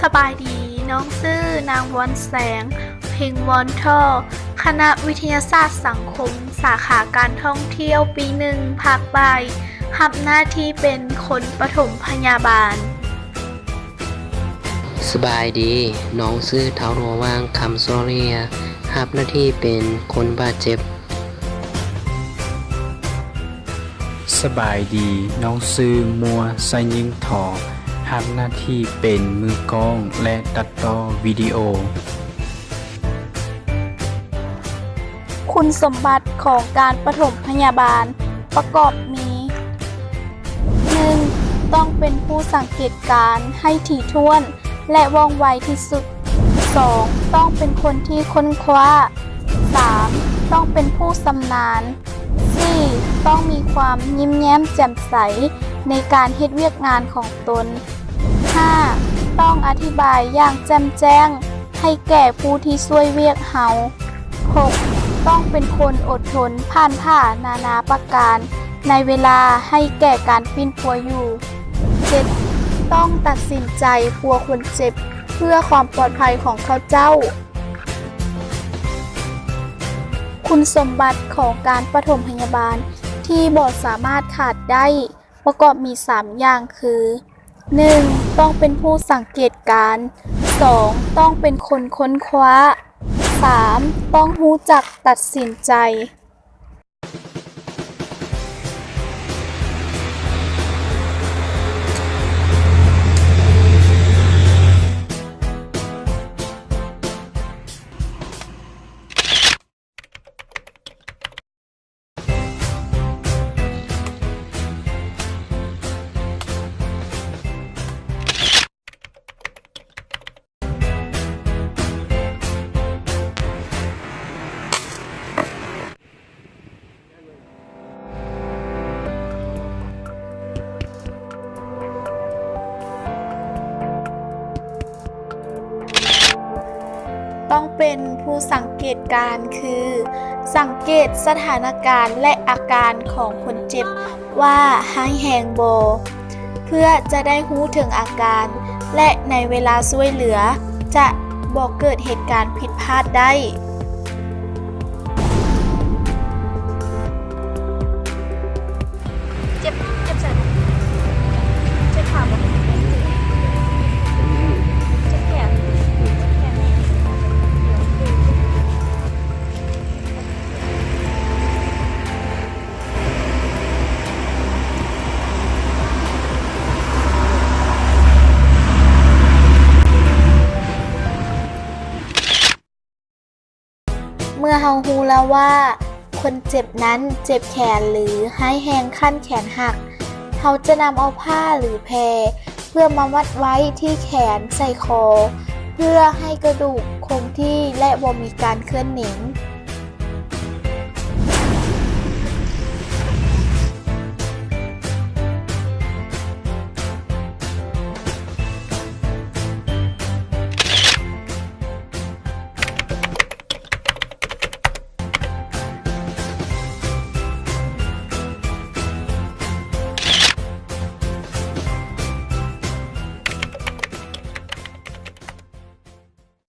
ສະບາຍດີ, ນ້ອງຊື່ນາງ ວອນແສງ ເພັງວອນທໍ, ຄະນະວິທະຍາສາດສັງຄົມ ສາຂາການທ່ອງທ່ຽວ ປີໜຶ່ງ ພາກບ່າຍ, ຮັບໜ້າທີ່ເປັນຄົນປະຖົມພະຍາບານ. ສະບາຍດີ, ນ້ອງຊື່ທ້າວ ຫຼວງຫວ່າງ ຄຳໂຊເລຍ, ຮັບໜ້າທີ່ເປັນຄົນບາດເຈັບ. ສະບາຍດີ, ນ້ອງຊື່ມົວ ໄຊຍິງທໍ, ຮັບໜ້າທີ່ເປັນມືກ້ອງ ແລະ ຕັດຕໍ່ວິດີໂອ. ຄຸນສົມບັດຂອງການປະຖົມພະຍາບານປະກອບມີ, ໜຶ່ງ ຕ້ອງເປັນຜູ້ສັງເກດການໃຫ້ຖີ່ຖ້ວນ ແລະ ວ່ອງໄວທີ່ສຸດ. ສອງ ຕ້ອງເປັນຄົນທີ່ຄົ້ນຄວ້າ. ສາມ ຕ້ອງເປັນຜູ້ຊຳນານ. ສີ່ ຕ້ອງມີຄວາມຍິ້ມແຍ້ມແຈ່ມໃສໃນການເຮັດວຽກງານຂອງຕົນ. ຫ້າ ຕ້ອງອະທິບາຍຢ່າງແຈ່ມແຈ້ງໃຫ້ແກ່ຜູ້ທີ່ຊ່ວຍວຽກເຮົາ. ຫົກ ຕ້ອງເປັນຄົນອົດທົນຜ່ານຜ່ານານາປະການໃນເວລາໃຫ້ແກ່ການປິ່ນປົວຢູ່. ເຈັດ ຕ້ອງຕັດສິນໃຈປົວຄົນເຈັບເພື່ອຄວາມປອດໄພຂອງເຂົາເຈົ້າ. ຄຸນສົມບັດຂອງການປະຖົມພະຍາບານທີ່ບໍ່ສາມາດຂາດໄດ້ປະກອບມີສາມຢ່າງຄື, ໜຶ່ງ ຕ້ອງເປັນຜູ້ສັງເກດການ. ສອງ ຕ້ອງເປັນຄົນຄົ້ນຄວ້າ. ສາມ ຕ້ອງຮູ້ຈັກຕັດສິນໃຈ. ຕ້ອງເປັນຜູ້ສັງເກດການ ຄື ສັງເກດສະຖານະການ ແລະ ອາການຂອງຄົນເຈັບວ່າຮ້າຍແຮງບໍ່ ເພື່ອຈະໄດ້ຮູ້ເຖິງອາການ ແລະ ໃນເວລາຊ່ວຍເຫຼືອຈະບໍ່ເກີດເຫດການຜິດພາດໄດ້. ເຈັບ ເຈັບໃສ? ເຈັບຂາບໍ່? ເຈັບແຂນ? ເຈັບແຂນແນ່? ເມື່ອເຮົາຮູ້ແລ້ວວ່າຄົນເຈັບນັ້ນເຈັບແຂນ ຫຼື ຮ້າຍແຮງຂັ້ນແຂນຫັກ, ເຮົາຈະນຳເອົາຜ້າ ຫຼື ແພ ເພື່ອມາມັດໄວ້ທີ່ແຂນ, ໃສ່ຄໍ ເພື່ອໃຫ້ກະດູກຄົງທີ່ ແລະ ບໍ່ມີການເຄື່ອນເໜັງ.